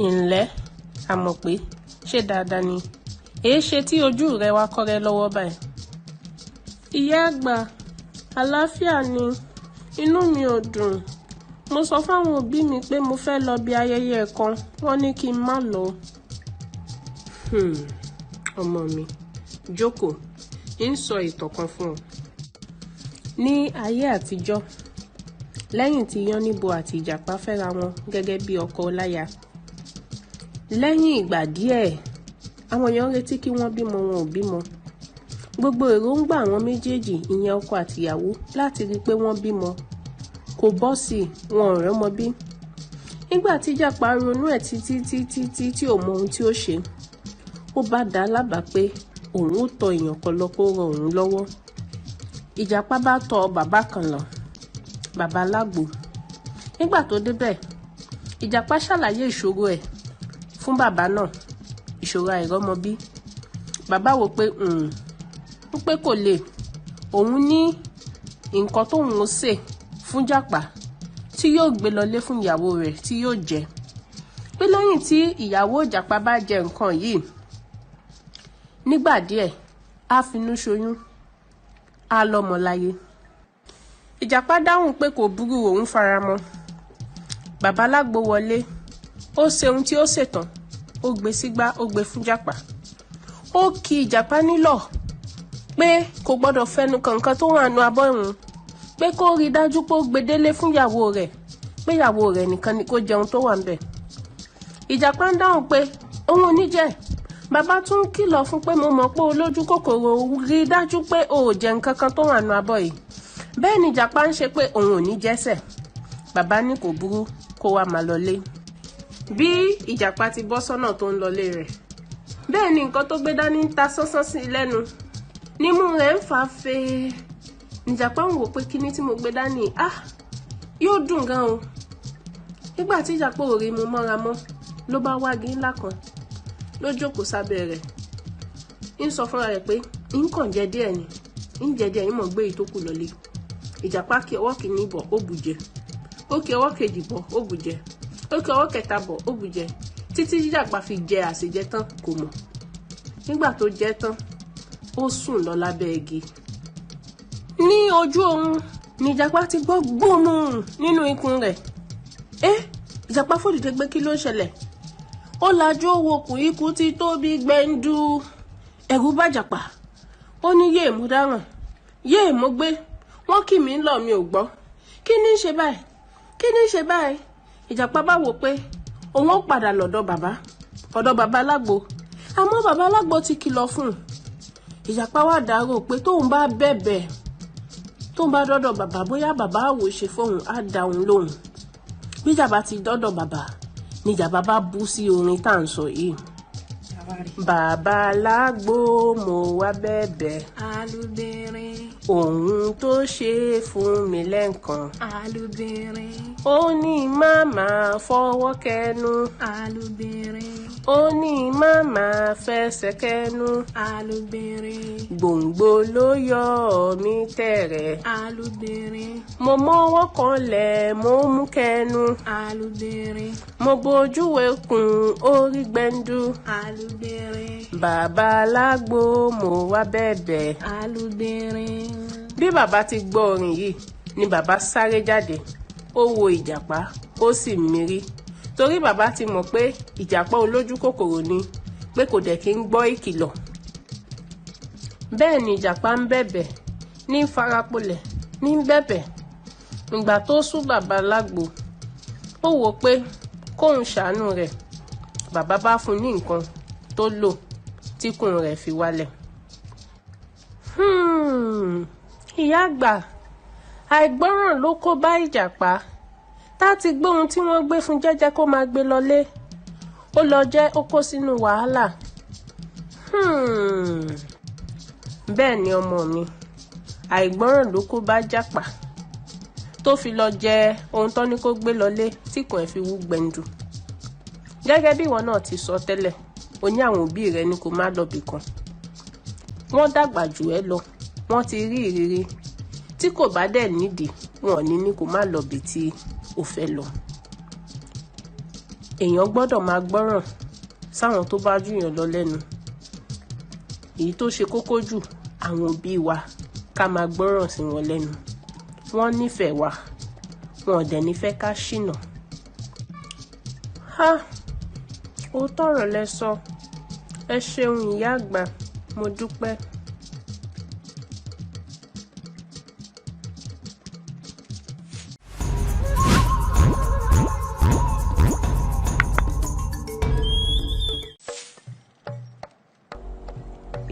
Ǹlẹ́, Àmọ̀pé, ṣé dáadáa ni? Èé ṣe tí ojú rẹ wá kọ́rẹ́ lọ́wọ́ báyìí? Ìyá àgbà, àlàáfíà ni. Inú mi ò dùn. Mo sọ fáwọn òbí mi pé mo fẹ́ lọ bí ayẹyẹ kan, wọ́n ní kí n má lọ. Ọmọ mi, jókòó, ń sọ ìtàn kan fún ọ. Ní ayé àtijọ́, lẹ́yìn tí Yánníbo àti Ìjàpá fẹ́ra wọn gẹ́gẹ́ bí ọkọ láya. Lẹ́yìn ìgbà díẹ̀, àwọn èèyàn retí kí wọ́n bímọ, wọn ò bímọ. Gbogbo èròǹgbà àwọn méjèèjì, ìyẹn ọkọ àtìyàwó, láti rí i pé wọ́n bímọ kò bọ́ sí i, wọn ò rọ́mọ bí. Nígbà tí Ìjàpá ronú ẹ̀ títí títí tí tí ò mọ ohun tí ó ṣe, ó bá dá a lábàá pé òun ó tọ èèyàn kan lọ kó ran òun lọ́wọ́. Ìjàpá bá tọ bàbá kan lọ, bàbá alágbo. Nígbà tó débẹ̀, Ìjàpá ṣàlàyé ìṣòro ẹ̀ fún bàbá náà, ìṣòro àìrọ́mọbí. Bàbá wò pé ń pé kò lè, òun ní nǹkan tóun ó sè fún Ìjàpá tí yóò gbé lọlé fún ìyàwó rẹ̀ tí yóò jẹ. Pé lẹ́yìn tí ìyàwó Ìjàpá bá jẹ nǹkan yìí, nígbà díẹ̀ á finú ṣoyún, á lọ́mọ láyé. Ìjàpá dáhùn pé kò burú, òun faramọ́. Bàbá alágbo wọlé, ó ṣe ohun tí ó ṣètàn, ó gbé sígbá, ó gbé fún Ìjàpá. Ó kì Ìjàpá nílọ̀ pé kò gbọ́dọ̀ fẹnu kan nǹkan tó wà nínú abọ́ òun, pé kó rí i dájú pé ó gbé délé fún ìyàwó rẹ̀, pé ìyàwó rẹ̀ nìkan ni kó jẹun tó wà ńbẹ̀. Ìjàpá ń dáhùn pé òun ò ní jẹ. Bàbá tún kìlọ̀ fún pé mo mọ̀ pé olójú kòkòrò, rí i dájú pé o ò jẹ nǹkan kan tó wà nínú abọ́ yìí. Bẹ́ẹ̀ ni Ìjàpá ń ṣe pé òun ò ní jẹ́sẹ̀. Bàbá ní kò burú, kó wá máa lọlé. Bí Ìjàpá ti bọ́ sọ́nà tó ń lọlé rẹ̀, bẹ́ẹ̀ ni nǹkan tó gbé dání ń ta sánsán sí i lẹ́nu. Nímú rẹ̀ ń fà á fèé. Ìjàpá ń wò pé kíní tí mo gbé dání, yóò dùn gan o. Nígbà tí Ìjàpá ò rí mu mọ́ra mọ́, ló bá wági ńlá kan, ló jókòó sábẹ́ rẹ̀. Ń sọ fúnra rẹ̀ pé ń kàn jẹ díẹ̀ ni, ń jẹ díẹ̀, ń mọ̀ gbé ìtókù lọlé. Ìjàpá kí ọwọ́ kìíní bọ̀, ó bù jẹ. Ó kí ọwọ́ kejì bọ̀, ó bù jẹ. Ó kí ọwọ́ kẹta bọ̀, ó bù jẹ. Títí Ìjàpá fi jẹ àsèjẹ tán kò mọ̀. Nígbà tó jẹ tán, ó sùn lọ lábẹ́ igi. Ní ojú oorun ni Ìjàpá ti gbọ́ gbòmù nínú ikùn rẹ̀. Ìjàpá fòdìdé pé kí ló ń ṣẹlẹ̀? Ó lajú, ó wo okùn, ikùn ti tóbi gbẹ̀ǹdù. Ẹ̀rù bá Ìjàpá. Ó ní yéè mo dáràn, yéè mo gbé. Wọ́n kì mí lọ, mi ò gbọ́. Kí ní í ṣe báyìí? Kí ní í ṣe báyìí? Ìjàpá bá wò pé òun ó padà lọ́dọ̀ bàbá, ọ̀dọ̀ bàbá alágbo. Àmọ́ bàbá alágbo ti kìlọ̀ fún un. Ìjàpá wá dárò pé tóun bá bẹ̀bẹ̀, tóun bá dọ́dọ̀ bàbá, bóyá bàbá àwò ṣe fóun, á dá òun lóhùn. Bí Ìjàpá ti dọ́dọ̀ bàbá, ni Ìjàpá bá bú sí orin tá à ń sọ yìí. Bàbá alágbo, mo wá bẹ̀bẹ̀. Alúbìnrin. Òun tó ṣe fún mi lẹ́ǹkan. Alúbìnrin. Ó ní má máa fọwọ́ kẹnu. Alúbìnrin. Ó ní má máa fẹsẹ̀ kẹnu. Alúbìnrin. Gbòǹgbò ló yọ mí tẹ̀rẹ̀. Alúbìnrin. Mo mọ́wọ́ kanlẹ̀, mo mú kẹnu. Alúbìnrin. Mo bojú ẹkùn, orí gbẹ̀ǹdù. Alúbìnrin. Bàbá alágbo, mo wá bẹ̀bẹ̀. Alúbìnrin. Bí bàbá ti gbọ́ orin yìí ni bàbá sáré jáde. Ó wo Ìjàpá, ó sì mírí. Torí bàbá ti mọ̀ pé Ìjàpá olójú kòkòrò ni, pé kò dẹ̀ kí ń gbọ́ ìkìlọ̀. Bẹ́ẹ̀ ni Ìjàpá ń bẹ̀bẹ̀, ní farapolẹ̀, ní bẹ̀bẹ̀. Ìgbà tó sú bàbá alágbo, ó wò pé kóun ṣàánú rẹ̀. Bàbá bá fún un ní nǹkan tó lò tíkùn rẹ̀ fi wálẹ̀. Ìyá àgbà, àìgbọ́ràn ló kó bá Ìjàpá. Tá ti gbé ohun tí wọ́n gbé fún jẹ́jẹ́ kó máa gbé lọlé. Ó lọ jẹ́ ó kó sínú wàhálà. Bẹ́ẹ̀ ni ọmọ mi, àìgbọ́ràn ló kó bá Ìjàpá tó fi lọ jẹ ohun tó ní kó gbé lọlé tíkùn ẹ̀ fi wú gbẹ̀ǹdù. Gẹ́gẹ́ bí ìwọ náà ti sọ tẹ́lẹ̀, o ní àwọn òbí rẹ ní kó má lọ bì kan. Wọ́n dàgbà jù ẹ́ lọ, wọ́n ti rí ìrírí. Tí kò bá dẹ̀ nídìí, wọn ò ní ní kó má lọ bí tí o fẹ́ lọ. Èèyàn gbọ́dọ̀ máa gbọ́ràn sáwọn tó bá jùyàn lọ lẹ́nu. Èyí tó ṣe kókó jù, àwọn òbí wa, ká máa gbọ́ràn sí wọn lẹ́nu. Wọ́n nífẹ̀ẹ́ wa, wọn ò dẹ̀ ní fẹ́ ká ṣìnà. Ha! Òótọ́ ọ̀rọ̀ lẹ sọ. Ẹ ṣeun ìyá àgbà, mo dúpẹ́.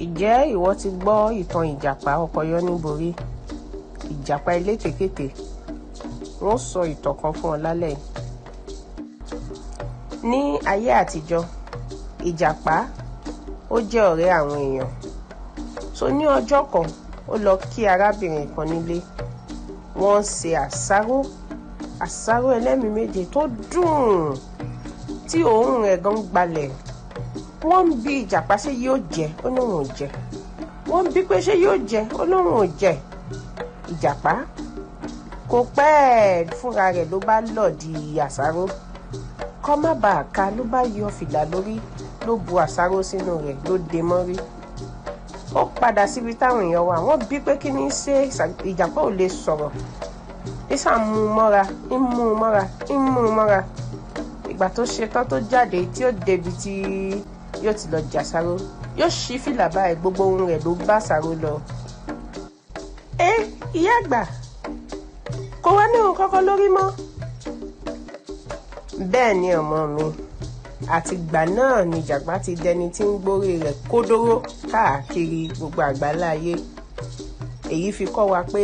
Ǹjẹ́ ìwọ ti gbọ́ ìtàn Ìjàpá ọkọ Yánníbo rí? Ìjàpá elétekéte. Wọ́n sọ ìtàn kan fún ọ lálẹ́ yìí. Ní ayé àtijọ́, Ìjàpá ó jẹ́ ọ̀rẹ́ àwọn èèyàn. So ní ọjọ́ kan, ó lọ kí arábìnrin kan nílé. Wọ́n ń ṣe àsáró, àsáró ẹlẹ́mìí méje tó dùn, tí òórùn rẹ̀ gan gbalẹ̀. Wọ́n ń bi Ìjàpá ṣé yóò jẹ, ó ní òun ò jẹ. Wọ́n ń bi pé ṣé yóò jẹ, ó ní òun ò jẹ. Ìjàpá kò pẹ́ fúnra rẹ̀ ló bá lọ̀ di àsáró. Kọ́ má bàa ka ló bá yọ fìlà lórí, ló bu àsáró sínú rẹ̀ ló de mọ́rí. Ó padà síbi táwọn èèyàn wà. Wọ́n bi pé kí ni ṣe Ìjàpá ò lè sọ̀rọ̀. Ìsà ń mú mọ́ra, ń mú mọ́ra, ń mú mọ́ra. Ìgbà tó ṣe tán tó jáde tí ó débi tí yóò ti lọ jàsáró, yóò ṣí fìlà báyìí, gbogbo ohun rẹ̀ ló bá àsáró lọ. Ẹ ìyá àgbà, kò wá ní ohun kankan lórí mọ́. Bẹ́ẹ̀ ni ọmọ mi, àtìgbà náà ni Ìjàpá ti dẹni tí ń gbórí rẹ̀ kódóró káàkiri gbogbo àgbáláyé. Èyí fi kọ́ wa pé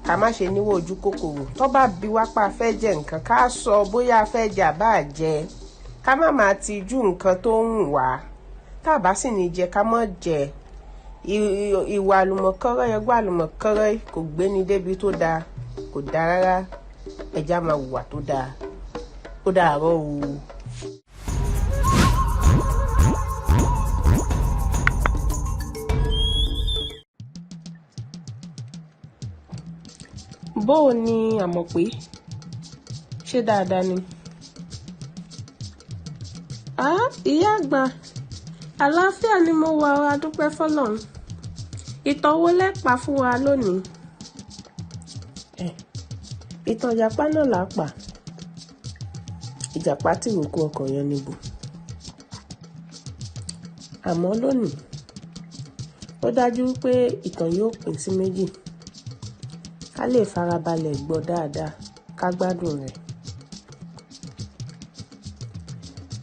ká má ṣe níwò ojú kòkòrò. Tó bá bi wá pa fẹ́ jẹ nǹkan, ká sọ bóyá a fẹ́ jẹ àbá jẹ. Ká má máa tijú nǹkan tó ń wà. Tá bá sì ní jẹ, ká má jẹ. Ìwà àlùmọ̀kọ́rọ́, ẹgbẹ́ àlùmọ̀kọ́rọ́ kò gbéni débi tó dáa, kò dáa rárá. Ẹja máa wùwà tó dáa. Ó dàárọ̀ o. Bó o ní àmọ̀ pé ṣé dáadáa ni? Á, ìyá àgbà, àlàáfíà ni mo wà o, a dúpẹ́ f'Ọlọ́run. Ìtàn wo lẹ pa fún wa lónìí? Ìtàn Ìjàpá náà là á pa. Ìjàpá tìrókò ọkọ Yánníbo. Àmọ́ lónìí, ó dájú pé ìtàn yóò pín sí méjì. Ká lè farabalẹ̀ gbọ́ dáadáa, ká gbádùn rẹ̀.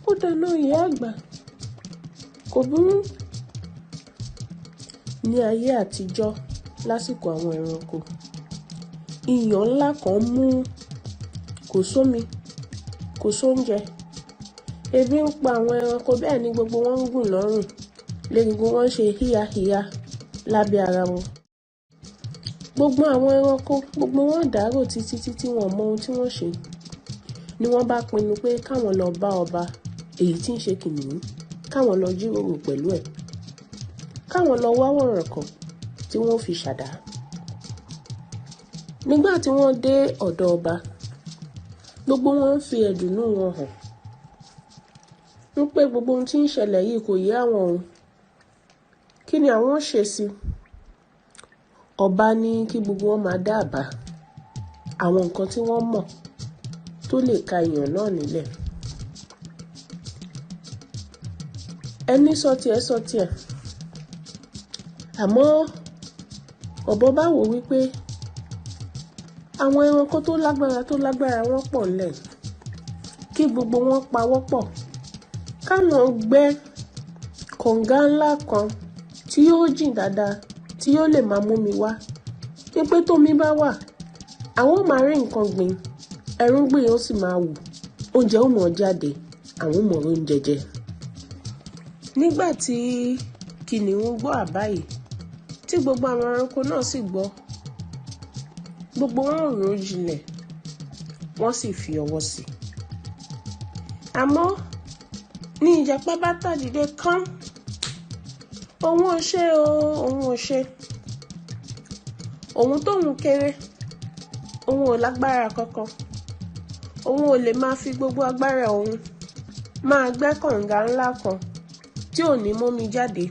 Ó dáná ìyá àgbà, kò burú. Ní ayé àtijọ́, lásìkò àwọn ẹranko, ìyàn ńlá kan mú, kò sómi, kò sóúnjẹ. Ebi ń pa àwọn ẹranko, bẹ́ẹ̀ ni gbogbo wọn ń gùn lọ́rùn. Légungun wọn ń ṣe híyahíya lábẹ́ ara wọn. Gbogbo àwọn ẹranko, gbogbo wọn dàrò títí títí wọn mọ ohun tí wọ́n ṣe. Ni wọ́n bá pinnu pé káwọn lọ bá ọba, èyí tí ń ṣe kìnìún, káwọn lọ jíròrò pẹ̀lú ẹ̀. Káwọn lọ wá wọ̀rọ̀kọ̀ tí wọ́n fi ṣàdá. Nígbà tí wọ́n dé ọ̀dọ̀ ọba, gbogbo wọn ń fi ẹ̀dùnnú wọn hàn. Ń pé gbogbo ohun tí ń ṣẹlẹ̀ yìí kò yé àwọn òun. Kí ni àwọn ó ṣe sí i? Ọba ní kí gbogbo wọn máa dá àbá àwọn nǹkan tí wọ́n mọ̀ tó lè ka ìyàn náà nílẹ̀. Ẹni sọ tiẹ̀ sọ tiẹ̀. Àmọ́ ọ̀bọ bá wò wípé àwọn ẹranko tó lágbára wọ́n pọ̀ ńlẹ̀. Kí gbogbo wọn pawọ́pọ̀, káwọn gbẹ́ kànga ńlá kan tí yóò jìn dáadáa, tí yóò lè máa mú mi wá. Wípé tómi bá wà, àwọn ó máa rí nǹkan gbìn, ẹrúgbìn ó sì máa wù, oúnjẹ ó mọ̀ jáde, àwọn ó mọ̀ oúnjẹ jẹ. Nígbà tí kìnìún gbọ́ àbá yìí, tí gbogbo àwọn ẹranko náà sì gbọ́, gbogbo wọn rò jinlẹ̀, wọ́n sì fi ọwọ́ sí i. Àmọ́ ní Ìjàpá bá tàdídé kán, òun ò ṣe o, òun ò ṣe. Òun tóun kéré, òun ò lágbára kankan. Òun ò lè máa fi gbogbo agbára òun máa gbẹ́ kànga ńlá kan tí ò ní mómi jáde.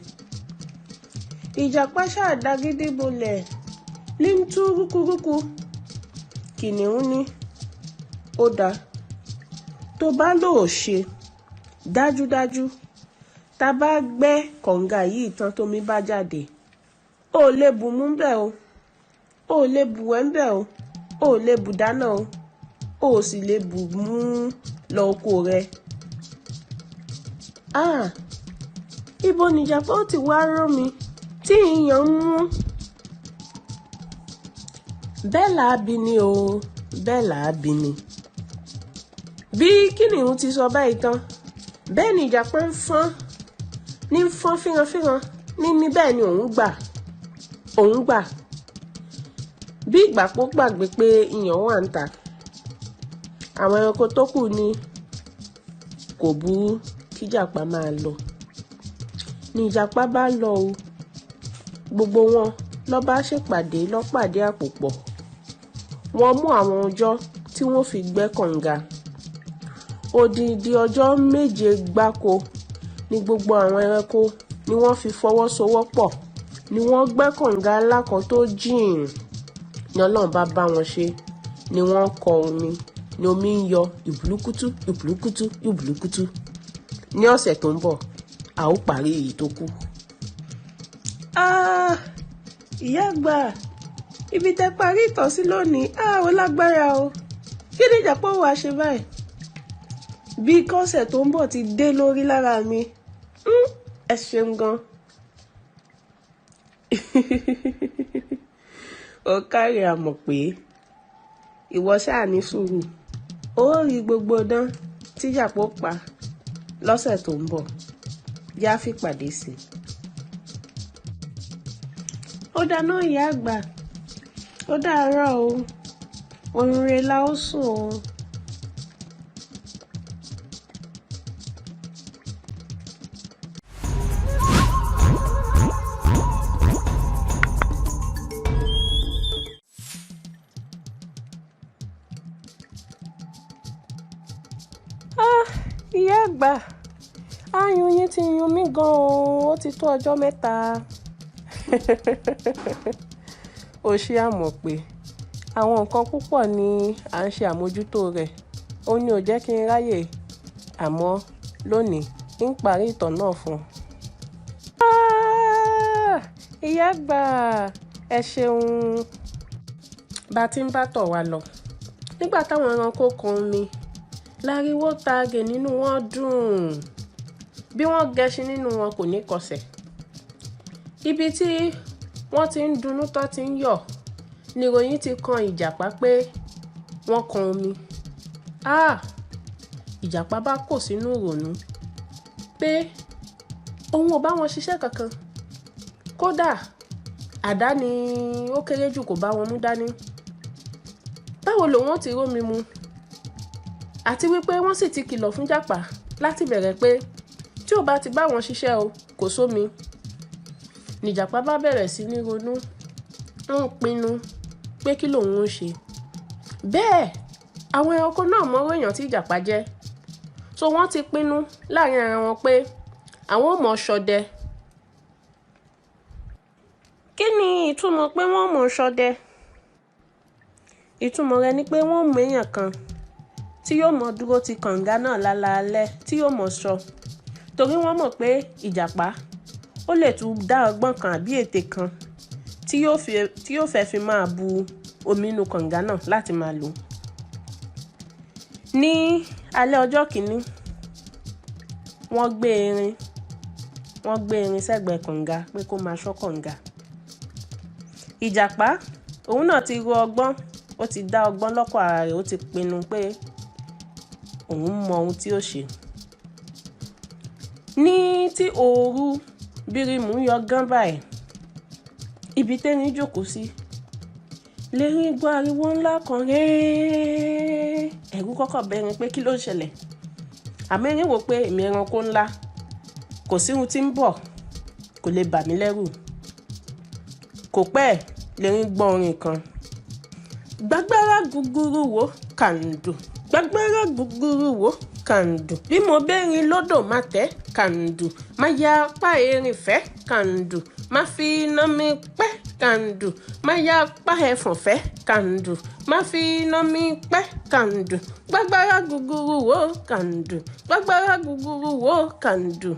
Ìjàpá ṣáà dagídí bolẹ̀ ní ń tú rúkúrúkú. Kìnìún ní ó dáa, tó bá lò ó ṣe dájúdájú, tá bá gbẹ́ kànga yìí tán tómi bá jáde, ó lè bù mú ńbẹ̀ o, ó lè bù wẹ̀ ńbẹ̀ o, ó lè bù dáná o, ó sì lè bù mú lọ oko rẹ. Ah, ibo nìjàpá ó ti wá rómi tí ìyàn ń mú? Bẹ́ẹ̀ là á bi ni o, bẹ́ẹ̀ là á bi ni. Bí kìnìún ti sọ báyìí tán, bẹ́ẹ̀ ni ìjàpá ń fọ́n, ní ń fọ́n fínranfínran, ní bẹ́ẹ̀ ni òun gbà, òun gbà. Bí ìgbà pó gbàgbé pé ìyàn wà ń ta. Àwọn ẹranko tó kù ní kò burú kí ìjàpá máa lọ. Ní ìjàpá bá lọ o, gbogbo wọn ló bá ṣèpàdé ló pàdé àpò pọ̀. Wọ́n mú àwọn ọjọ́ tí wọ́n fi gbẹ́ kànga. Odindi ọjọ́ 7 gbáko ni gbogbo àwọn ẹranko ni wọ́n fi fọwọ́sowọ́pọ̀ ni wọ́n gbẹ́ kànga ńlá kan tó jìn. Ní Ọlọ́run bá bá wọn ṣe ni wọ́n kọ omi, ni omi ń yọ ìbùlùkútú ìbùlùkútú ìbùlùkútú. Ní ọ̀sẹ̀ tó ń bọ̀, a ó parí èyí tó kù. Ah, ìyá àgbà, ibi tẹ́ parí ìtàn sí lónìí, ah, ó lágbára o. Kí ni ìjàpá ó wá ṣe báyìí? Bí kọ́sẹ̀ tó ń bọ̀ ti dé lórí lára mi. Ẹ ṣeun gan. Ó kárí a mọ̀ pé ìwọ ṣáà ní sùúrù. Ó rí gbogbo dán tí ìjàpá ó pa lọ́sẹ̀ tó ń bọ̀. Yá fi pàdé sí i. Ó dáná ìyá àgbà, ó dàárọ̀ o, oorun re la ó sùn o. Ah, ìyá àgbà, ayùn yín ti yún mí gan o, ó ti tó ọjọ́ mẹ́ta. Ó ṣe àmọ̀ pé àwọn nǹkan púpọ̀ ni à ń ṣe àmójútó rẹ̀. Ó ní ò jẹ́ kí n ráyè, àmọ́ lónìí ń parí ìtàn náà fún un. Ah, ìyá àgbà, ẹ ṣeun. Bá ti ń bá tọ̀ wá lọ. Nígbà táwọn ẹranko kan omi, láriwo taagè nínú wọn dùn. Bí wọ́n gẹṣin nínú wọn kò ní kọsẹ̀. Ibi tí wọ́n ti ń dunnú tó ti ń yọ̀ ni ìròyìn ti kan ìjàpá pé wọ́n kan omi. Ah, ìjàpá bá kò sínú ìrònú pé òun ò bá wọn ṣiṣẹ́ kankan. Kódà àdá ni ó kéré jù kò bá wọn mú dání. Báwo lòun ó ti rómi mu? Àti wípé wọ́n sì ti kìlọ̀ fún ìjàpá láti bẹ̀rẹ̀ pé tí ò bá ti bá wọn ṣiṣẹ́ o, kò sómi. Ní ìjàpá bá bẹ̀rẹ̀ sí ní ronú, ó ń pinnu pé kí lòun ó ṣe. Bẹ́ẹ̀ àwọn ẹranko náà mọ̀rọ̀ èèyàn tí ìjàpá jẹ́. So wọ́n ti pinnu láàrin ara wọn pé àwọn ò mọ̀ ṣọdẹ. Kí ni ìtumọ̀ pé wọ́n mọ̀ ṣọdẹ? Ìtumọ̀ rẹ̀ ni pé wọ́n mú èèyàn kan tí yóò mọ̀ dúró ti kànga náà lálaalẹ́ tí yóò mọ̀ ṣọ. Torí wọ́n mọ̀ pé ìjàpá ó lè tún dá ọgbọ́n kan àbí ète kan tí yóò fẹ́ fi máa bu omi inú kànga náà láti máa lò. Ní alẹ́ ọjọ́ kìíní, wọ́n gbé erin sẹ́gbẹ̀ẹ́ kànga pé kó máa ṣọ́ kànga. Ìjàpá, òun náà ti ro ọgbọ́n, ó ti dá ọgbọ́n lọ́kàn ara rẹ̀, ó ti pinnu pé òun mọ ohun tí ó ṣe. Ní tí òru bírímù yọ gán báyìí, ibi tẹ́rin jókòó sí, lérin gbọ́ ariwo ńlá kan rẹ́ẹ́. Ẹ̀rù kọ́kọ́ bẹ̀rẹ̀ pé kí ló ń ṣẹlẹ̀. Àmọ́ erin wò pé èmi ẹranko ńlá, kò sí ohun tí ń bọ̀, kò lè bà mí lẹ́rù. Kò pẹ́ lérin gbọ́ orin kan. Gbàgbára gúgúrú wo kàǹdù, gbàgbára gúgúrú wo Kàǹdù. Bí mo bẹ́rin lódò má tẹ́, kàǹdù. Má ya apá erin fẹ́, kàǹdù. Má fi iná mi pẹ́, kàǹdù. Má ya apá ẹfọ̀n fẹ́, kàǹdù. Má fi iná mi pẹ́, kàǹdù. Gbàgbára gúgúrú wò, kàǹdù. Gbàgbára gúgúrú wò, kàǹdù.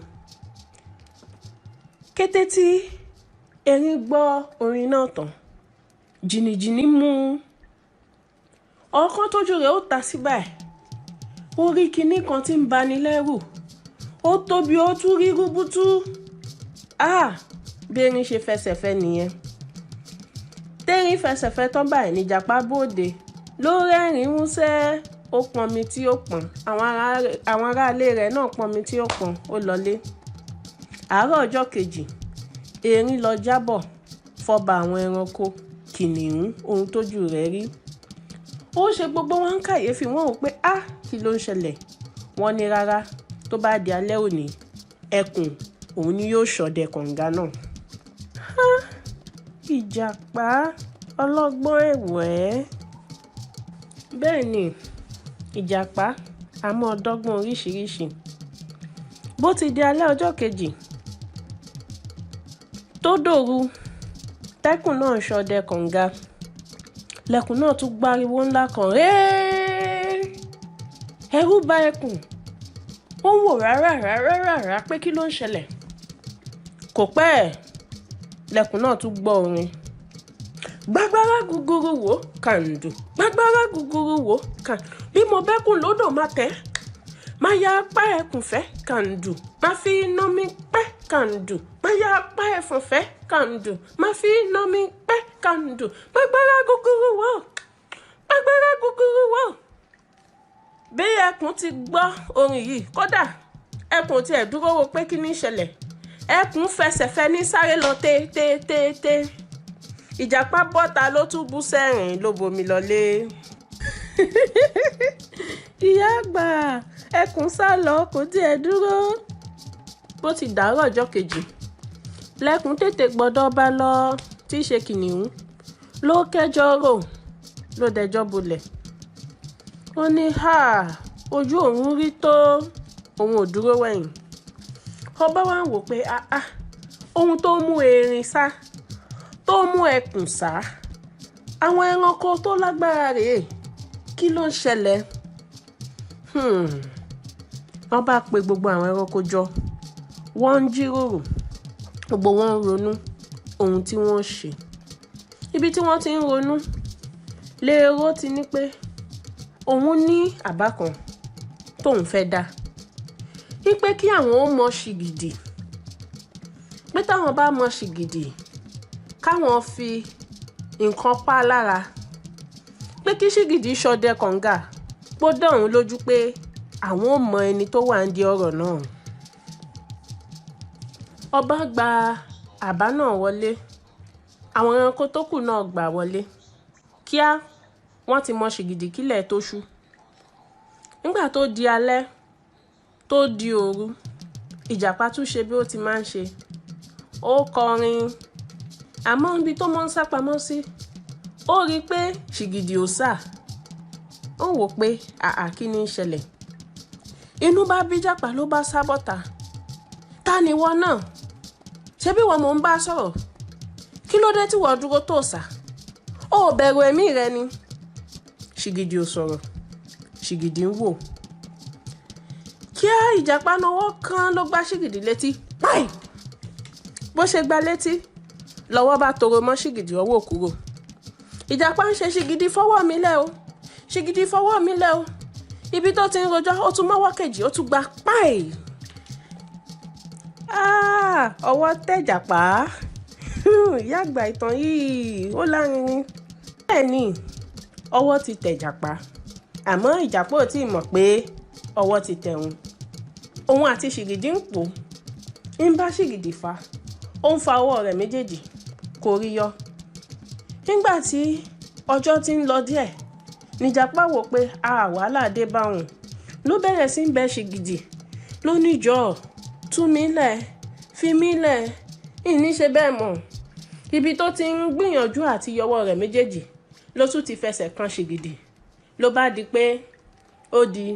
Kété tí erin gbọ́ orin náà tán, jìnnìjìnnì mú un. Ọ̀kan tójú rẹ̀ ó ta sí báyìí. Ó rí kinní kan tí ń bani lẹ́rù. Ó tóbi, ó tún rí rúbútú. Ah! Bí erin ṣe fẹsẹ̀ fẹ́ nìyẹn. Tẹ́rín fẹsẹ̀ fẹ́ tán báyìí ní ìjàpá bóde. Ló rẹ́rìn-ín músẹ́. Ó pọnmi tí ó pọ̀n. Àwọn aráalé rẹ̀ náà pọnmi tí ó pọ̀n. Ó lọlé. Àárọ̀ ọjọ́ kejì, erin lọ jábọ̀ fọba àwọn ẹranko kìnìún ohun tójú rẹ̀ rí. Ó ṣe gbogbo wọn ń kàyéfì, wọ́n wò pé á kí ló ń ṣẹlẹ̀. Wọ́n ní rárá, tó bá di alẹ́ òní, ẹkùn òun ni yóò ṣọdẹ kànga náà. Há! Ìjàpá ọlọ́gbọ́n ẹ̀wẹ́. Bẹ́ẹ̀ ni, ìjàpá a mọ́ dọ́gbọ́n oríṣiríṣi. Bó ti di alẹ́ ọjọ́ kejì tó dòru, tẹ́kùn náà ń ṣọdẹ kànga. Lẹ́kùn náà tún gbáriwo ńlá kan. Rẹ́ẹ́! Ẹ̀rù bà ẹkùn. Ó ń wò rárá rárá rárá pé kí ló ń ṣẹlẹ̀. Kò pẹ́ ẹ̀, lẹ́kùn náà tún gbọ́ orin. Gbàgbára gúgúrú wò, kàǹdù. Gbàgbára gúgúrú wò, kàǹdù. Bí mo bẹ́kùn lódò má tẹ́. Má ya apá ẹkùn fẹ́, kàǹdù. Má fi iná mi pẹ́, kàǹdù. Má ya apá ẹfọ̀n fẹ́, kàǹdù. Má fi iná mi pẹ́, kàǹdù. Gbàgbára gúgúrú wò. Gbàgbára gúgúrú wò. Bí ẹkùn ti gbọ́ orin yìí, kódà ẹkùn tí ẹ̀ dúró wo pé kí ní ṣẹlẹ̀. Ẹkùn fẹsẹ̀ fẹ́ ní sáré lọ té té té té. Ìjàpá bọ́ta ló tún bú sẹ́rìn ló bomi lọlé. Ìyá àgbà, ẹkùn sá lọ kò tiẹ̀ dúró. Bó ti dàárọ̀ ọjọ́ kejì, lẹ́kùn tètè gbọ́dọ̀ bá lọ tí í ṣe kìnìún ló kẹjọ rò ló dẹjọ́ bolẹ̀. Ó ní háà, ojú òun rí tó, òun ò dúró wẹ̀yìn. Ọba wa ń wò pé àá, ohun tó mú erin sá, tó mú ẹkùn sá, àwọn ẹranko tó lágbára rèé, kí ló ń ṣẹlẹ̀? Wọ́n bá pe gbogbo àwọn ẹranko jọ, wọ́n ń jíròrò, gbogbo wọn ń ronú ohun tí wọ́n ṣe. Ibi tí wọ́n ti ń ronú, lérò ti ní pé òun ní àbá kan tóun fẹ́ dá. Wípé kí àwọn ó mọ ṣìgìdì. Pé táwọn bá mọ ṣìgìdì, káwọn fi nǹkan pa lára. Pé kí ṣìgìdì ṣọdẹ kànga, pó dá òun lójú pé àwọn ó mọ ẹni tó wà nídìí ọ̀rọ̀ náà. Ọba gba àbá náà wọlé. Àwọn ẹranko tó kù náà gbà wọlé. Kíá, wọ́n ti mọ ṣìgìdì kílẹ̀ tó ṣú. Nígbà tó di alẹ́, tó di òru, ìjàpá tún ṣe bí ó ti máa ń ṣe. Ó kọrin. Àmọ́ ibi tó mọ́ ń sá pamọ́ sí, ó rí i pé ṣìgìdì ò sá. Ó ń wò pé àà kí ni ń ṣẹlẹ̀. Inú bá bí ìjàpá ló bá sá bọ́ta. Ta ni ìwọ náà? Ṣé bí ìwọ mò ń bá sọ̀rọ̀? Kí ló dé tí ìwọ dúró tó sá? Ó bẹ̀rù ẹ̀mí rẹ ni. Ṣìgìdì ò sọ̀rọ̀. Ṣìgìdì ń wò. Kíá, ìjàpá náwó kan ló gbá ṣìgìdì létí. Páì! Bó ṣe gbá létí, lọ́wọ́ bá toro mọ́ ṣìgìdì ọwọ́ kúrò. Ìjàpá ń ṣe ṣìgìdì fọwọ́ mi lẹ́ o. Ṣìgìdì fọwọ́ mi lẹ́ o. Ibi tó ti ń rojọ́, ó tún mọ́wọ́ kejì, ó tún gba páì. Ah! Ọwọ́ tẹ ìjàpá. Ìyá àgbà ìtàn yìí ó lárinrin. Bẹ́ẹ̀ ni, ọwọ́ ti tẹ ìjàpá. Àmọ́ ìjàpá ò tí ì mọ̀ pé ọwọ́ ti tẹ òun. Òun àti ṣìgìdì ń pò. Ń bá ṣìgìdì fa. Ó ń fa ọwọ́ rẹ̀ méjèèjì, kò rí yọ. Nígbà tí ọjọ́ ti ń lọ díẹ̀, ní ìjàpá wò pé a wàhálà dé bá òun. Ló bẹ̀rẹ̀ sí ń bẹ ṣìgìdì. Ló ní jọ̀ọ́, tú mi lẹ̀, fi mí lẹ̀, ìní ṣe bẹ́ẹ̀ mọ̀. Ibi tó ti ń gbìyànjú àti yọwọ́ rẹ̀ méjèèjì ló tún ti fẹsẹ̀ kan ṣìgìdì. Ló bá di pé ó di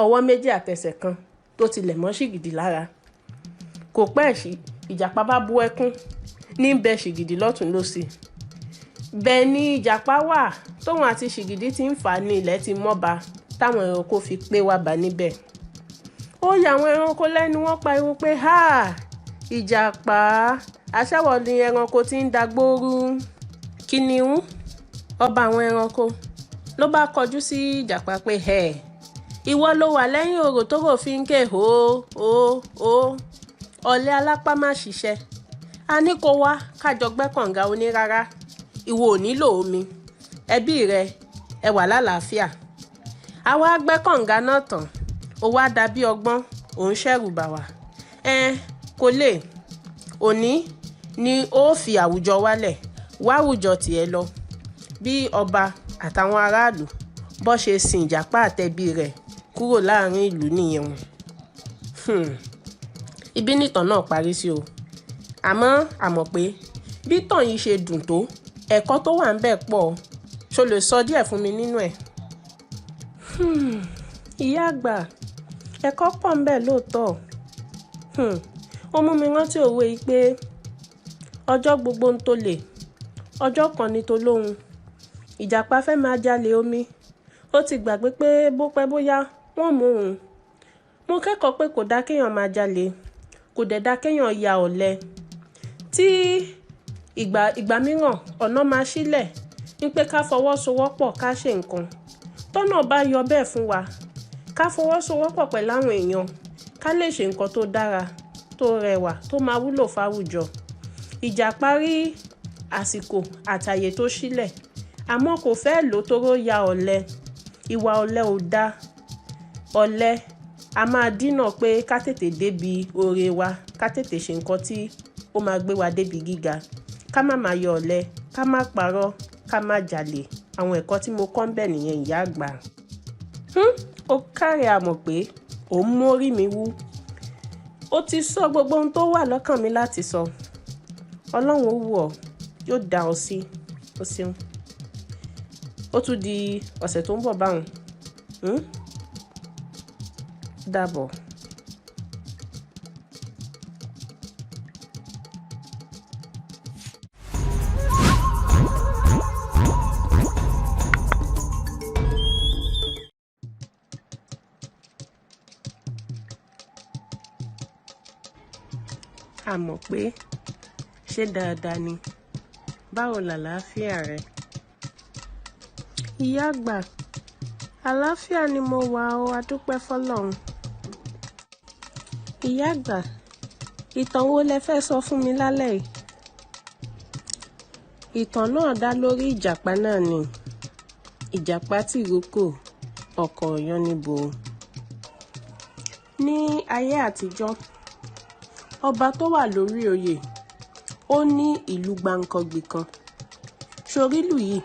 ọwọ́ méjì àtẹsẹ̀ kan tó tilẹ̀ mọ́ Ṣìgìdì lára. Kò pẹ́ sí Ìjàpá bá bú ẹkún ní bẹ Ṣìgìdì lọ́tún lósì. Bẹ́ẹ̀ ni Ìjàpá wà tóun àti Ṣìgìdì ti ń fà á ní ilẹ̀ ti mọ́ba táwọn ẹranko fi pé wá bá níbẹ̀. Ó yà àwọn ẹranko lẹ́nu, wọ́n pariwo pé ha, Ìjàpá aṣáwọ̀ ni ẹranko tí ń dagbóru. Kìnìún ọba àwọn ẹranko ló bá kọjú sí Ìjàpá pé ẹ ìwọ ló wà lẹ́yìn orò tó rò fi ń ké hó hó hó, ọ̀lẹ alápá má ṣiṣẹ́, a ní kó wá kájọ gbẹ́ kànga onírárá, ìwọ ò nílò omi, ẹbí rẹ ẹ wà lálàáfíà. Àwa gbẹ́ kànga náà tán, ó wá dàbí ọgbọ́n, òun ṣẹ̀rù bà wá. Kò lè òní ni ó fi àwùjọ wálẹ̀ wá àwùjọ tiẹ̀ lọ. Bí ọba àtàwọn aráàlú bó ṣe sin Ìjàpá àtẹbí rẹ̀ kúrò láàrin ìlú nìyẹn. Ibi nìtàn náà parí sí o. Àmọ́ àmọ̀ pé bí tàn yìí ṣe dùn tó, ẹ̀kọ́ tó wà ńbẹ̀ pọ̀. Ṣo lè sọ díẹ̀ fún mi nínú ẹ̀? Ìyá àgbà, ẹ̀kọ́ pọ̀ ńbẹ̀ lóòótọ́. Ó mú mi rántí òwe yìí pé ọjọ́ gbogbo ń tolè, ọjọ́ kan ni tolóhun. Ìjàpá fẹ́ máa jalè omi, ó ti gbàgbé pé bó pẹ́ bóyá wọ́n mú òun. Mo kẹ́kọ̀ọ́ pé kò dá kéèyàn máa jalè, kò dẹ̀ dá kéèyàn ya ọ̀lẹ. Tí ìgbà mìíràn ọ̀nà máa sílẹ̀ ní pé ká fọwọ́sowọ́pọ̀ ká ṣe nǹkan. Tọ́nà bá yọ bẹ́ẹ̀ fún wa, ká fọwọ́sowọ́pọ̀ pẹ̀lú àwọn èèyàn, ká lè ṣe nǹkan tó dára, tó rẹwà, tó máa wúlò fáwùjọ. Ìjàpá rí àsìkò àtàyè tó sílẹ̀, àmọ́ kò fẹ́ lò toró ya ọ̀lẹ. Ìwà ọ̀lẹ ò dá. Ọ̀lẹ a máa dínà pé ká tètè débi oore wa, ká tètè ṣe nǹkan tí ó máa gbé wa débi gíga. Ká má máa yọ ọ̀lẹ, ká má parọ́, ká má jalè. Àwọn ẹ̀kọ́ tí mo kọ́ ń bẹ̀ nìyẹn, ìyá àgbà. Ó káre àmọ̀ pé ò ń mórí mi wú. Ó ti sọ gbogbo ohun tó wà lọ́kàn mi láti sọ. Ọlọ́run ó wù ọ́, yóò dá ọ sí. Ó ṣeun. Ó tún di ọ̀sẹ̀ tó ń bọ̀ báun. Dàbọ̀. Àmọ̀ pé ṣé dáadáa ni, báwo làlàáfíà rẹ? Ìyá àgbà, àlàáfíà ni mo wà o, a dúpẹ́ f'Ọlọ́run. Ìyá àgbà, ìtàn wo lẹ fẹ́ sọ fún mi lálẹ́ yìí? Ìtàn náà dá lórí Ìjàpá náà ni. Ìjàpá tìrókò, ọkọ Yánníbo. Ní ayé àtijọ́, ọba tó wà lórí oyè, ó ní ìlú gbàǹkangbì kan. Ṣorílù yìí,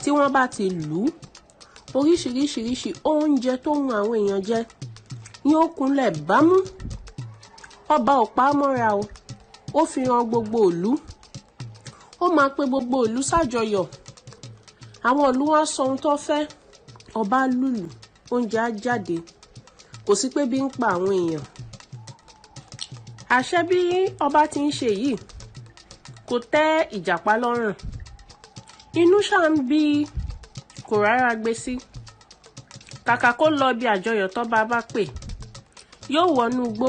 tí wọ́n bá ti lù ú, oríṣiríṣiríṣi oúnjẹ tó ń àwọn èèyàn jẹ ní ó kúnlẹ̀ bámú. Ọba ò pa á mọ́ra o, ó fi hàn gbogbo ìlú. Ó máa pe gbogbo ìlú ṣàjọyọ̀. Àwọn ìlú wọn sọ ohun tó fẹ́, ọba lùlù, oúnjẹ á jáde. Kò sí pé bí ń pa àwọn èèyàn. Àṣẹ bí ọba ti ń ṣe yìí kò tẹ́ Ìjàpá lọ́rùn. Inú ṣá ń bí kò rárá gbé sí. Kàkà kó lọ bí àjọyọ̀ tọ́ba bá pè, yóò wọnú igbó,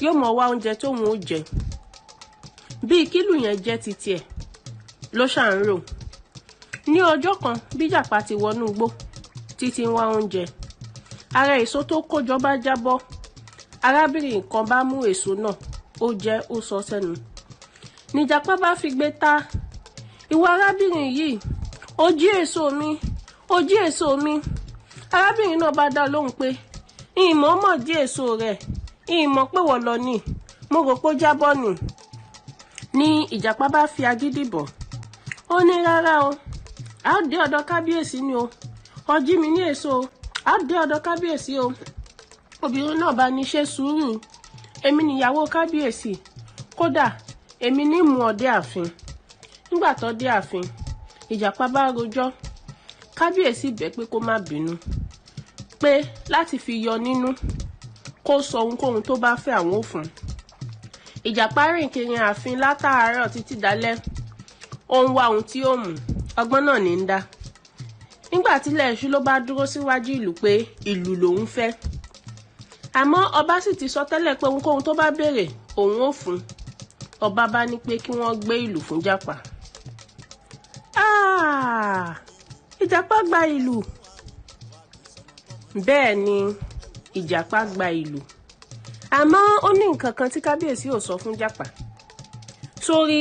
yóò mọ̀ wá oúnjẹ tóun ó jẹ. Bí kílù yẹn jẹ́ titi ẹ̀ ló ṣà ń rò. Ní ọjọ́ kan bí Ìjàpá ti wọnú igbó títí ń wá oúnjẹ, ara èso tó kójọ bá jábọ́. Arábìnrin kan bá mú èso náà, ó jẹ, ó sọ sẹ́nu. Nìjàpá bá fi gbé ta, ìwọ arábìnrin yìí, ó jí èso mi, ó jí èso mi. Arábìnrin náà bá dá lóhùn pé ìmọ̀ mọ̀ jí èso rẹ̀, ìmọ̀ pé wọ́n lọ ni, mo rò pé ó jábọ́ ni. Ní Ìjàpá bá fi agídí bọ̀, ó ní rárá o, a ó dé ọ̀dọ̀ kábíyèsí ni o, ó jí mi ní èso o, a ó dé ọ̀dọ̀ kábíyèsí o. Obìnrin náà bá ní ṣe sùúrù, èmi nìyàwó kábíyèsí, kódà èmi ní mú ọ dé ààfin. Nígbà tó dé ààfin, Ìjàpá bá rojọ́, kábíyèsí bẹ̀ pé kó má bínú. Pé láti fi yọ nínú, kó sọ ohunkóhun tó bá fẹ́, àwọn ò fún un. Ìjàpá rìn kiri ààfin látàárọ̀ títí dalẹ́, ó ń wá ohun tí ó mú. Ọgbọ́n náà ní ń dá. Nígbà tílẹ̀ ṣú, ló bá dúró síwájú ìlú pé ìlú lòun fẹ́. Àmọ́ ọba sì ti sọ tẹ́lẹ̀ pé ohunkóhun tó bá béèrè, òun ò fún un. Ọba bá ní pé kí wọ́n gbé ìlú fún Jàpá. Ah! Ìjàpá gba ìlú. Bẹ́ẹ̀ ni, Ìjàpá gba ìlú. Àmọ́ ó ní nǹkan kan tí kábíyèsí ò sọ fún Jàpá. Sórí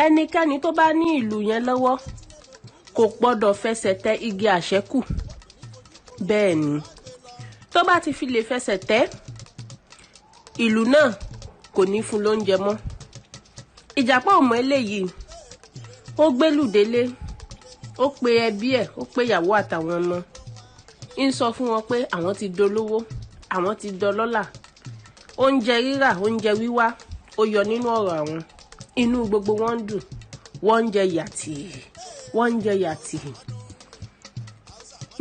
ẹnikẹ́ni tó bá ní ìlú yẹn lọ́wọ́ kò gbọ́dọ̀ fẹsẹ̀ tẹ igi àṣẹ́kù. Bẹ́ẹ̀ ni, tó bá ti fi lè fẹsẹ̀ tẹ́ ìlú náà, kò ní fún lóúnjẹ mọ́. Ìjàpá ò mọ eléyìí. Ó gbélù délé, ó pe ẹbí ẹ̀, ó pe ìyàwó àtàwọn ọmọ, ń sọ fún wọn pé àwọn ti dolówó, àwọn ti dọlọ́lá, oúnjẹ rírà, oúnjẹ wíwá, ó yọ nínú ọ̀rọ̀ àwọn. Inú gbogbo wọn ń dùn, wọ́n ń jẹ yàtì, wọ́n ń jẹ yàtì.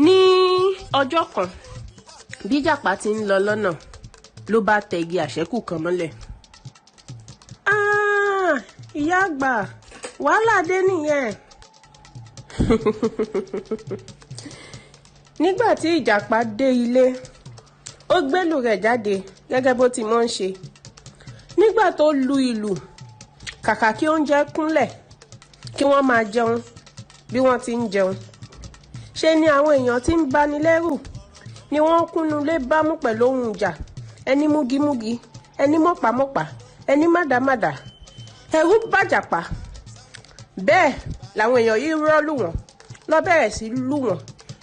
Ní ọjọ́ kan, bí Ìjàpá ti ń lọ lọ́nà, ló bá tẹ igi àṣẹ́kù kan mọ́lẹ̀. "Ah, ìyá àgbà, wàhálà dé nìyẹn." Nígbà tí Ìjàpá dé ilé, ó gbélù rẹ̀ jáde gẹ́gẹ́ bó ti mọ́ ń ṣe. Nígbà tó lu ìlù, kàkà kí oúnjẹ kúnlẹ̀ kí wọ́n máa jẹun bí wọ́n ti ń jẹun, ṣe ni àwọn èèyàn tí ń bani lẹ́rù ni wọ́n kúnnu lé bámú pẹ̀lú ohun ìjà, ẹni múgimúgi, ẹni mọ̀pámọ̀pá, ẹni mádàmádà. Ẹ̀rù bàjàpá. Bẹ́ẹ̀ làwọn èèyàn yìí rọ́ lù wọ́n, lọ́ bẹ̀rẹ̀ sí lù wọ́n,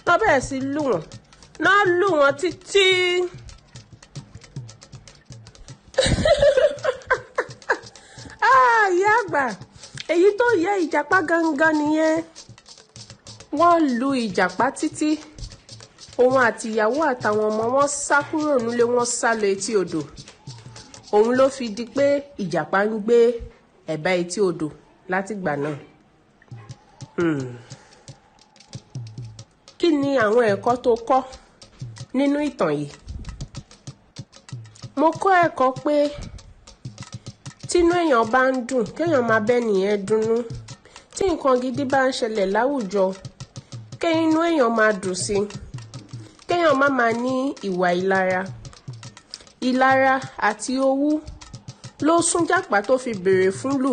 lọ́ bẹ̀rẹ̀ sí lù wọ́n, náà lù wọ́n títí. Ah, ìyá àgbà, èyí tó yẹ Ìjàpá gangan nìyẹn. Wọ́n lu Ìjàpá títí, òun àti ìyàwó àtàwọn ọmọ wọn sá kúrò nílé, wọn sá lọ etí odò. Òun ló fi di pé Ìjàpá ń gbé ẹ̀bá etí odò látìgbà náà. Kí ni àwọn ẹ̀kọ́ tó kọ́ nínú ìtàn yìí? Mo kọ́ ẹ̀kọ́ pé tínú èèyàn bá ń dùn, kéèyàn máa bẹ́ nìyẹn dunnú. Tí nǹkan gidi bá ń ṣẹlẹ̀ láwùjọ, kéinú èèyàn máa dùn sí i, kéèyàn má máa ní ìwà ìlara. Ìlara àti owú ló sún Jàpá tó fi béèrè fún lù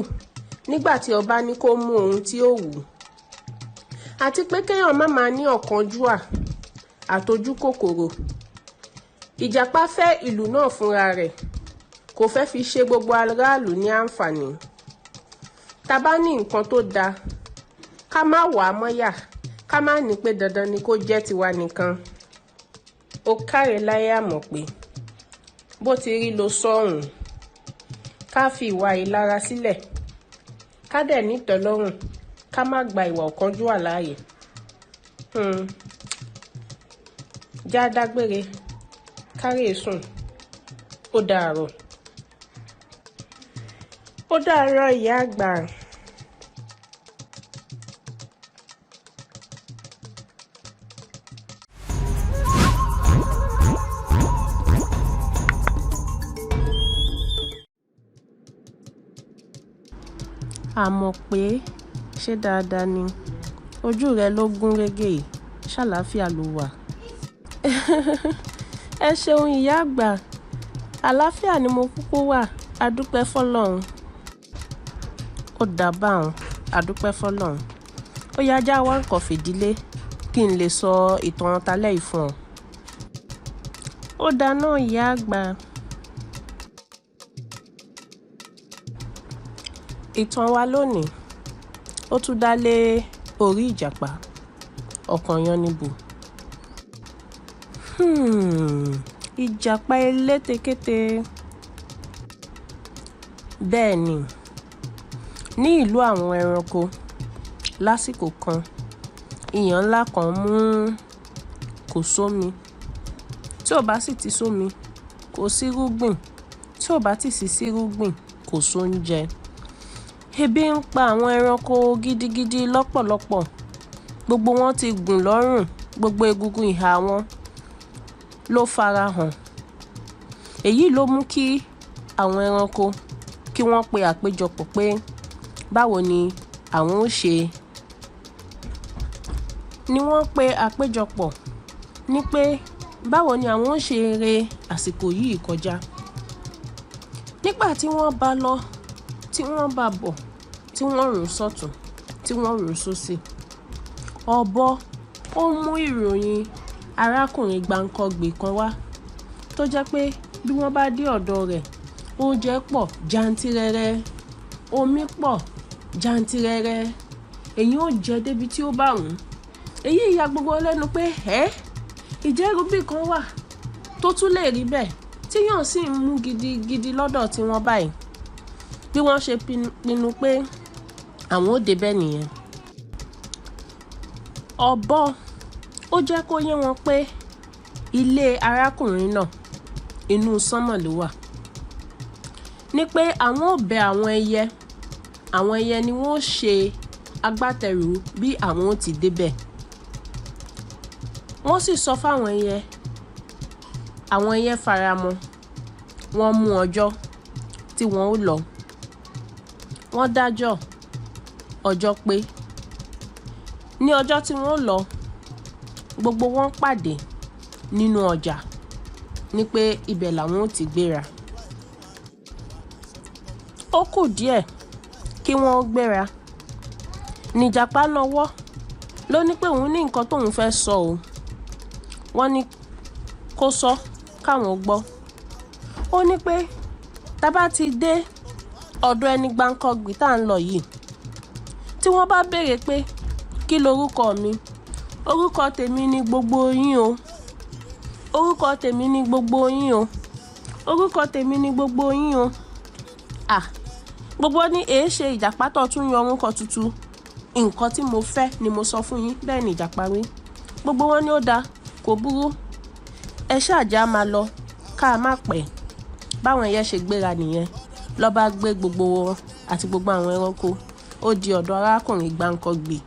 nígbà tí ọba ní kó mú ohun tí ó wù ú. Àti pé kéèyàn má máa ní ọ̀kánjúà àtojú kòkòrò. Ìjàpá fẹ́ ìlú náà fúnra rẹ̀, kò fẹ́ fi ṣe gbogbo aráàlú ní àǹfààní. Tá bá ní nǹkan tó dáa, ká má wà á mọ́yà, ká má ní pé dandan ni kó jẹ́ tiwa nìkan. Ó káre láyé, àmọ̀ pé bó ti rí ló sọ̀hún. Ká fi ìwà ìlara sílẹ̀, ká dẹ̀ nítẹ́lọ́rùn, ká má gba ìwà ọ̀kánjúwà láàyè. Já dágbére, kárè sùn, ó dàárọ̀. Ó dàárọ̀, ìyá àgbà. Àmọ̀ pé, ṣé dáadáa ni? Ojú rẹ ló gún régé yìí, ṣàlàáfíà ló wà? Ẹ ṣeun, ìyá àgbà, àlàáfíà ni mo kúkú wà, a dúpẹ́ fọlọ́run. Ó dà báun, a dúpẹ́ fọlọ́run. Ó yá, já wá nǹkan fìdílé kí n lè sọ ìtàn talẹ́ yìí fún ọ. Ó dáa náà, ìyá àgbà. Ìtàn wa lónìí, ó tún dá lé orí Ìjàpá, ọkọ Yánníbo. Ìjàpá elétekéte. Bẹ́ẹ̀ ni, ní ìlú àwọn ẹranko, lásìkò kan, ìyàn ńlá kan mú, kò sómi. Tí ò bá sì ti sómi, kò sí irúgbìn. Tí ò bá ti sì sí irúgbìn, kò sóúnjẹ. Ebi ń pa àwọn ẹranko gidigidi lọ́pọ̀lọpọ̀. Gbogbo wọn ti gùn lọ́rùn, gbogbo egungun ìhà wọn ló fara hàn. Èyí ló mú kí àwọn ẹranko kí wọ́n pe àpéjọpọ̀ pé báwo ni àwọn ó ṣe ni wọ́n pe àpéjọpọ̀ ní pé báwo ni àwọn ó ṣe re àsìkò yìí kọjá. Nígbà tí wọ́n bá lọ, tí wọ́n bá bọ̀, tí wọ́n rò sọ́tùn, tí wọ́n rò sósì, ọ̀bọ ó mú ìròyìn arákùnrin Gbáǹkọ́gbè kan wá tó jẹ́ pé bí wọ́n bá dé ọ̀dọ̀ rẹ̀, oúnjẹ pọ̀ jantirẹrẹ, omi pọ̀ jantirẹrẹ, èyí ó jẹ débi tí ó bá wùn. Èyí ya gbogbo lẹ́nu pé ẹ́, ìjẹ́rùbí kan wà tó tún lè rí bẹ́ẹ̀ tí yàn sì ń mú gidigidi lọ́dọ̀ tí wọ́n báyìí. Bí wọ́n ṣe pinnu pé àwọn ó débẹ̀ nìyẹn. Ọ̀bọ ó jẹ́ kó yé wọn pé ilé arákùnrin náà inú sánmọ̀ ló wà. Ní pé àwọn ò bẹ àwọn ẹyẹ, àwọn ẹyẹ ni wọ́n ó ṣe agbátẹrù bí àwọn ó ti débẹ̀. Wọ́n sì sọ fáwọn ẹyẹ, àwọn ẹyẹ faramọ́, wọ́n mú ọjọ́ tí wọ́n ó lọ. Wọ́n dájọ́ ọjọ́ pé ní ọjọ́ tí wọ́n ó lọ, gbogbo wọn pàdé nínú ọjà ní pé ibẹ̀ làwọn ó ti gbéra. Ó kù díẹ̀ kí wọ́n ó gbéra. Nìjàpá nawọ́ ló ní pé òun ní nǹkan tóun fẹ́ sọ o. Wọ́n ní kó sọ káwọn gbọ́. Ó ní pé tá bá ti dé ọ̀dọ̀ ẹni Gbáǹkọ́gbè tá ń lọ yìí, tí wọ́n bá béèrè pé kí lorúkọ mi, orúkọ tèmi ni gbogbo yín o. Orúkọ tèmi ni gbogbo yín o. Orúkọ tèmi ni gbogbo yín o. À, gbogbo ní èé ṣe Ìjàpá tó tún yan orúkọ tuntun. Nǹkan tí mo fẹ́ ni mo sọ fún yín, bẹ́ẹ̀ ni Ìjàpá wí. Gbogbo wọn ní ó dáa, kò burú. Ẹ ṣáà já máa lọ, ká má pẹ́. Báwọn ẹyẹ ṣe gbéra nìyẹn. Lọ bá gbé gbogbo wọn àti gbogbo àwọn ẹranko. Ó di ọ̀dọ̀ arákùnrin Gbáǹkọ́gbè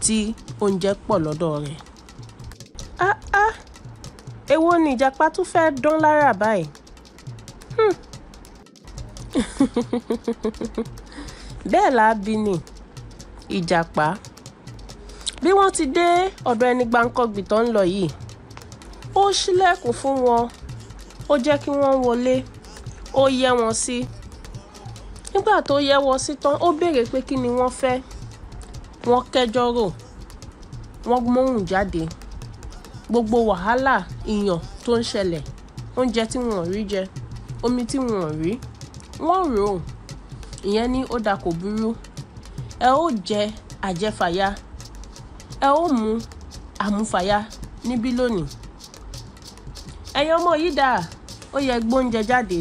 tí oúnjẹ pọ̀ lọ́dọ̀ rẹ̀. Áá, èwo ni Ìjàpá tún fẹ́ dán lára báyìí? Bẹ́ẹ̀ là á bí ni Ìjàpá. Bí wọ́n ti dé ọ̀dọ̀ ẹni Gbáǹkọ́gbè tó ń lọ yìí, ó ṣílẹ̀kùn fún wọn, ó jẹ́ kí wọ́n wọlé, ó yẹ́ wọn sí. Nígbà tó yẹ́ wọn sí tán, ó béèrè pé kí ni wọ́n fẹ́. Wọ́n kẹ́jọ́ rò, wọ́n móhùn jáde. Gbogbo wàhálà ìyàn tó ń ṣẹlẹ̀, oúnjẹ tí wọ́n ò rí jẹ, omi tí wọ́n ò rí, wọ́n rò ó. Ìyẹn ní ó dáa kò burú. Ẹ ó jẹ àjẹfàya, ẹ ó mu àmufàya níbí lónìí. Ẹ̀yin ọmọ yìí dà, ó yẹ gbóúnjẹ jáde.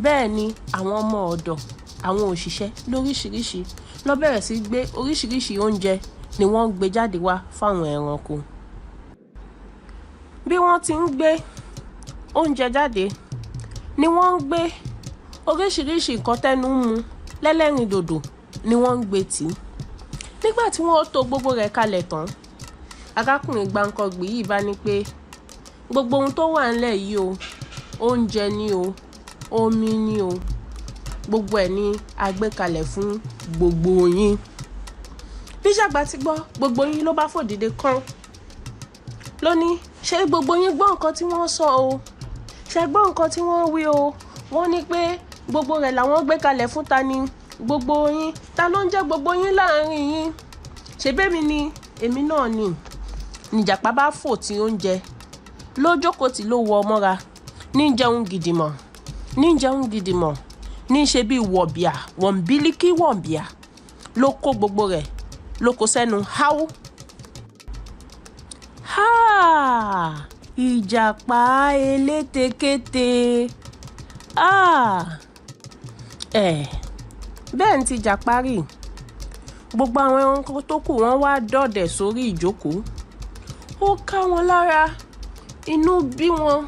Bẹ́ẹ̀ ni àwọn ọmọ ọ̀dọ̀, àwọn òṣìṣẹ́ lóríṣiríṣi ló bẹ̀rẹ̀ sí gbé oríṣiríṣi oúnjẹ ni wọ́n ń gbé jáde wá fáwọn ẹranko. Bí wọ́n ti ń gbé oúnjẹ jáde ni wọ́n ń gbé oríṣiríṣi nǹkan tẹ́nu ń mu lẹ́lẹ́rìndòdò ni wọ́n ń gbé tì. Nígbà tí wọ́n tó gbogbo rẹ̀ kalẹ̀ tán, arákùnrin Gbáǹkọ́gbè yìí bá ní pé gbogbo ohun tó wà nílẹ̀ yìí o, oúnjẹ ni o, omi ni o, gbogbo ẹ̀ ni a gbé kalẹ̀ fún gbogbo yín. Bí Ìjàpá ti gbọ́, gbogbo yín ló bá fò dìde kán. Ló ní, ṣé gbogbo yín gbọ́ nǹkan tí wọ́n sọ o? Ṣé gbọ́ nǹkan tí wọ́n wí o? Wọ́n ní pé gbogbo rẹ̀ làwọn gbé kalẹ̀ fún ta ni gbogbo yín. Ta ló ń jẹ́ gbogbo yín láàrin yín? Ṣé bẹ́ẹ̀ mi ni, èmi náà ni. Nìjàpá bá fò tí oúnjẹ, ló jókòó tí ló wọ mọ́ra, ní jẹun gidi mọ̀, ní jẹun gidi mọ̀, ní ṣe bí wọ̀bìà, wọ̀nbílíkì wọ̀nbìà ló kó gbogbo rẹ̀, ló kó sẹ́nu háú. Háà! Ìjàpá elétekéte. Áà! Ẹ̀, bẹ́ẹ̀ ni ti Ìjàpá rí. Gbogbo àwọn ẹranko tó kù wọ́n wá dọ̀dẹ̀ sórí ìjókòó. Ó ká wọn lára, inú bí wọn,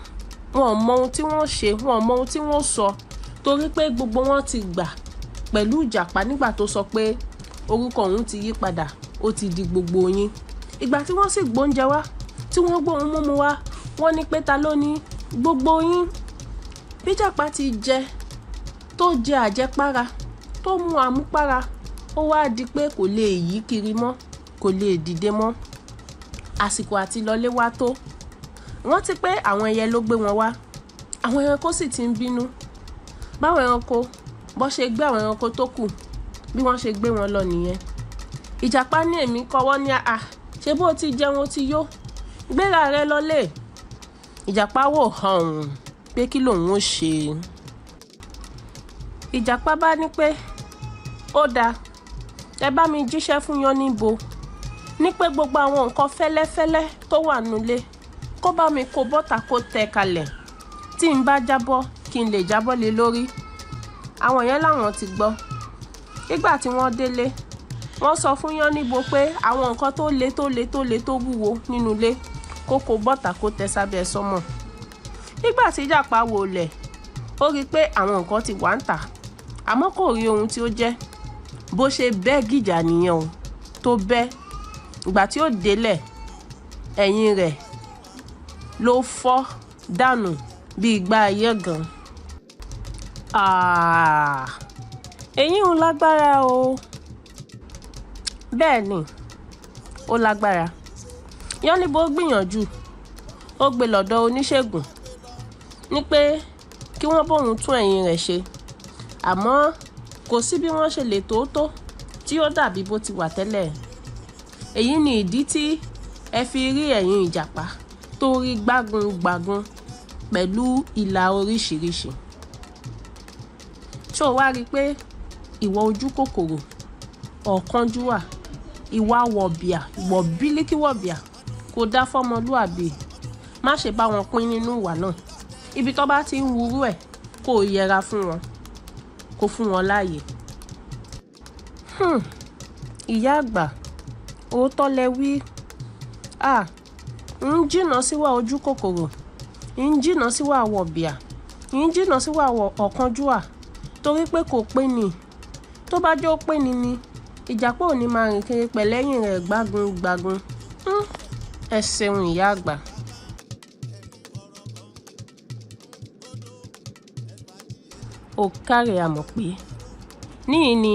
wọn ò mọ ohun tí wọ́n ṣe, wọn ò mọ ohun tí wọ́n sọ, torí pé gbogbo wọn ti gbà pẹ̀lú Ìjàpá nígbà tó sọ pé orúkọ òun ti yí padà, ó ti di gbogbo yín. Ìgbà tí wọ́n sì gbóúnjẹ wá, tí wọ́n gbé ohun mímu wá, Wọ́n ní pé ta ló ní gbogbo yín. Bí Ìjàpá ti jẹ tó jẹ àjẹpára tó mu àmupára, ó wá di pé kò lè yí kiri mọ́, kò lè dìde mọ́. Àsìkò àti lọlé wá tó. Rántí pé àwọn ẹyẹ ló gbé wọn wá. Àwọn ẹranko sì ti ń bínú. Báwọn ẹranko bó ṣe gbé àwọn ẹranko tó kù, bí wọ́n ṣe gbé wọn lọ nìyẹn. Ìjàpá ní èmi kọ́wọ́ ní àá, ṣé bó ti jẹun ó ti yó, gbéra rẹ lọlé. Ìjàpá wò hàn pé kí lòun ó ṣe. Ìjàpá bá ní pé ó dáa, ẹ bá mi jíṣẹ́ fún Yánníbo ní pé gbogbo àwọn nǹkan fẹ́lẹ́fẹ́lẹ́ tó wà nulẹ̀ kó bá mi kó bọ́ta kó tẹ kalẹ̀, tí n bá jábọ́ kí n lè jábọ́ lé lórí. Àwọn yẹn làwọn ti gbọ́. Nígbà tí wọ́n délé, wọ́n sọ fún Yánníbo pé àwọn nǹkan tó le tó le tó le tó wúwo nínú ilé kó kó bọ́ta kó tẹ sábẹ́ sọ́mọ̀. Nígbà tí Ìjàpá wò lẹ̀, ó rí i pé àwọn nǹkan ti wà ń tà, àmọ́ kò rí ohun tí ó jẹ́. Bó ṣe bẹ́ gìjà nìyẹn o, tó bẹ́. Ìgbà tí ó délẹ̀, ẹ̀yìn rẹ̀ ló fọ́ dànù bí igbá ayégan. Èyí ń lágbára o. Bẹ́ẹ̀ ni, ó lágbára. Yánníbo gbìyànjú, ó gbé lọ́dọ̀ oníṣègùn ní pé kí wọ́n bóun tún ẹ̀yìn rẹ̀ ṣe. Àmọ́ kò sí bí wọ́n ṣe lè tó tó tí ó dàbí bó ti wà tẹ́lẹ̀. Èyí ni ìdí tí ẹ fi rí ẹ̀yìn Ìjàpá tó rí gbágungbàgun pẹ̀lú ìlà oríṣiríṣi. Ṣé o wá rí i pé ìwà ojú kòkòrò, ọ̀kánjúwà, ìwà wọ̀bìà, wọ̀bílíkì wọ̀bìà kò dá fọ́mọlúàbí. Má ṣe bá wọn pín nínú ìwà náà. Ibi tó bá ti ń wúrú ẹ̀, kó o yẹra fún wọn, kó fún wọn láàyè. Ìyá àgbà, òótọ́ lẹ wí. Ń jìnnà síwà ojú kòkòrò, ń jìnnà síwà wọ̀bìà, ń jìnnà síwà ọ̀kánjúwà, torí pé kò pé ni. Tó bá jẹ́ ó pé ni ni, Ìjàpá ò ní máa rìn kiri pẹ̀lẹ́yìn rẹ̀ gbágun gbágun. Ẹ ṣeun ìyá àgbà. Ó káre àmọ̀ pé níyìn ni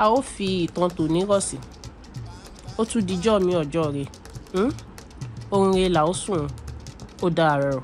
a ó fi ìtàn tòní rọ̀ sí. Ó tún dijọ́ mi ọjọ́ rẹ̀. Ohun rere là ó sùn. Ó dàárọ̀.